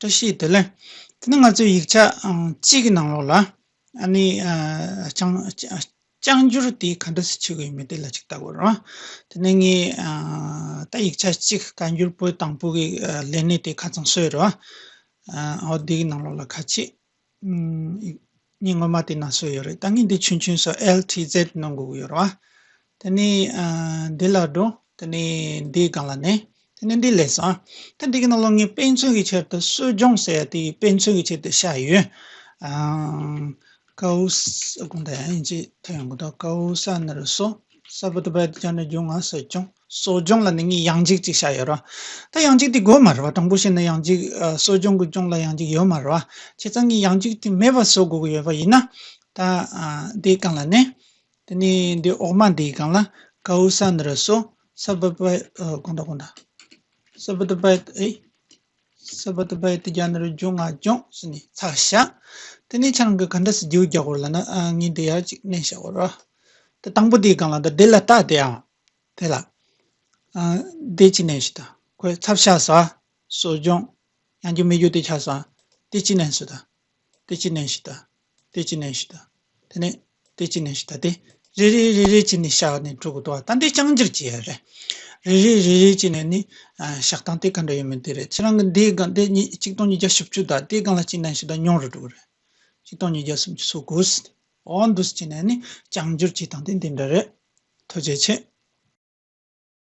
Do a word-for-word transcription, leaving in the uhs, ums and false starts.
བཀྲ་ཤིས་བདེ་ལེགས། དེ་ནས་ང་ཚོའི་ཡིག་ཆ་ཨང་གཅིག་གི་ནང་ལོགས་ལ་ཨ་ནི་ཨ་བསྐྱང་བསྐྱང་སྦྱོར་དེ་ག་འདྲ་སེ་བྱེད་དགོས་ཡོད་མེད་དེ་ལ་ཅིག་ལྟ་དགོས་རེད་བ། དེ་ནས་ངས་ཨ་ད་ཡིག་ཆ་གཅིག་བཀའ་འགྱུར་པོད་དང་པོ་གི་ཨ་ལས་གནས་དེ་ཁ་ཚང་བཟོས་རེད་བ། ཨ་འོ་དེ་གི་ནང་ལོགས་ལ་ཁ་ཅིག་ཨུམ། ངས་སྔོན་མ་དེ་ནང་བཟོས་ཡོད་རེད། ད་ངས་འདི་ཆུང་ཆུང་བཟོ། ཨེལ་ཊི་ཛེད་གནང་དགོས་ཀྱི་ཡོད་རེད་བ། དེ་ནས་ཨ་འདི་ལ་འགྲོ། དེ་ནས་འདིའི་སྒང་ལ་ནས། དེ་ནས་འདི་ལས་སོང་། ད་འདི་གི་ནང་ལོགས་ངས་དཔེ་མཚོན་གྱི་ཆེད་དུ་གསོ་སྦྱོང་ཟེར་ཡ་དེ་དཔེ་མཚོན་གྱི་ཆེད་དུ་བཞག་ཡོད། ཨང་། ཀའུ་ས་དགོངས་དག་ཡང་ཅི་ཐོན་ཡོང་གི་འདུག་ཀའུ་ས་ན་རུ་སོ། ས་བུ་ཏི་བ་ཏི་ཇ་ན་རུ་ཇུ་ང་གསོ་སྦྱོང་། གསོ་སྦྱོང་ལ་ནི་ངས་ཡང་འཇིག་ཅིག་བཞག་ཡོད་རེད་བ། ད་ཡང་འཇིག་དེ་དགོས་མ་རེད་བ། དྲང་པོ་བཤད་ན་ཡང་འཇིག་ཨ་གསོ་སྦྱོང་གི་སྦྱོང་ལ་ཡང་འཇིག་ཡོད་མ་རེད་བ། བྱས་ཙང་ངས་ཡང་འཇིག་དེ་མེད་པ་བཟོ་དགོས་ཀྱི་ཡོད་པ་ཡིན་ན། ད་ཨ་འདིའི་སྒང་ལ་ནི། དེ་ནས་འདི་འོག་མ་འདིའི་སྒང་ལ་ཀའུ་ས་ན་རུ་སོ། ས་བུ་པ་ཨ་དགོངས་དག་དགོངས་དག་ས་བུ་ཏི་བ་ཏི་ཨེ། ས་བུ་ཏི་བ་ཏི་ཇ་ན་རུ་ཇུ་ང་སྦྱོང་ཟེར་ནས་ཚར་བཞག་དེ་ནས་ཁྱེད་རང་གིས་ག་འདྲ་སེ་འགྱུར་རྒྱག་དགོས་ལབ་ན་ཨ་ངས་འདི་ཡར་ཅིག་མནན་བཞག་དགོས་རེད་བ། དེ་དང་པོ་འདིའི་སྒང་ལ་ད་འདི་ལ་ལྟ། དེ་ཡང་དེ་ལ་ཨ་འདི་གཅིག་མནན་ཞིག་ད། ཁོས་ཚར་བཞག་ས། གསོ་སྦྱོང་། ཡང་འཇིག་མེད་རྒྱུ་དེ་ཆགས་སོང་། དེ་གཅིག་མནན་ཞིག་ད། དེ་གཅིག་མནན་ཞིག་ད། དེ་གཅིག་མནན་ཞིག་ད། དེ་ནས་དེ་གཅིག་མནན་ཞིག་ད། དེ་རེ་རེ་རེ་རེ་བྱས་ནས་བཞག་ནས་འགྲོ་དགོས་འདུག་ད་འདི་བསྐྱང་སྦྱོར་བྱེད་ཡ་རེད། རེ་རེ་རེ་རེ་བྱས་ནས་ནི་ཨ་བཞག་སྟངས་དེ་ག་འདྲ་ཡོད་མེད་དེ་རེད། ཁྱེད་རང་གི་འདིའི་སྒང་དེ་ཉི་ཆིག་སྟོང་ཉིས་བརྒྱ་བཞི་བཅུ་ད། དེའི་སྒང་ལ་གཅིག་མནན་ཞིག་ད། ཉུང་རུ་འགྲོ་གི་རེད། ཆིག་སྟོང་ཉིས་བརྒྱ་སུམ་ཅུ་སོ་དགུ་ཟེར། འོ་འདུག་སེ་བྱས་ནས་ནི་བསྐྱང་སྦྱོར་བྱེད་སྟངས་དེ་འདི་འདྲ་རེད། ཐུགས་རྗེ་ཆེ།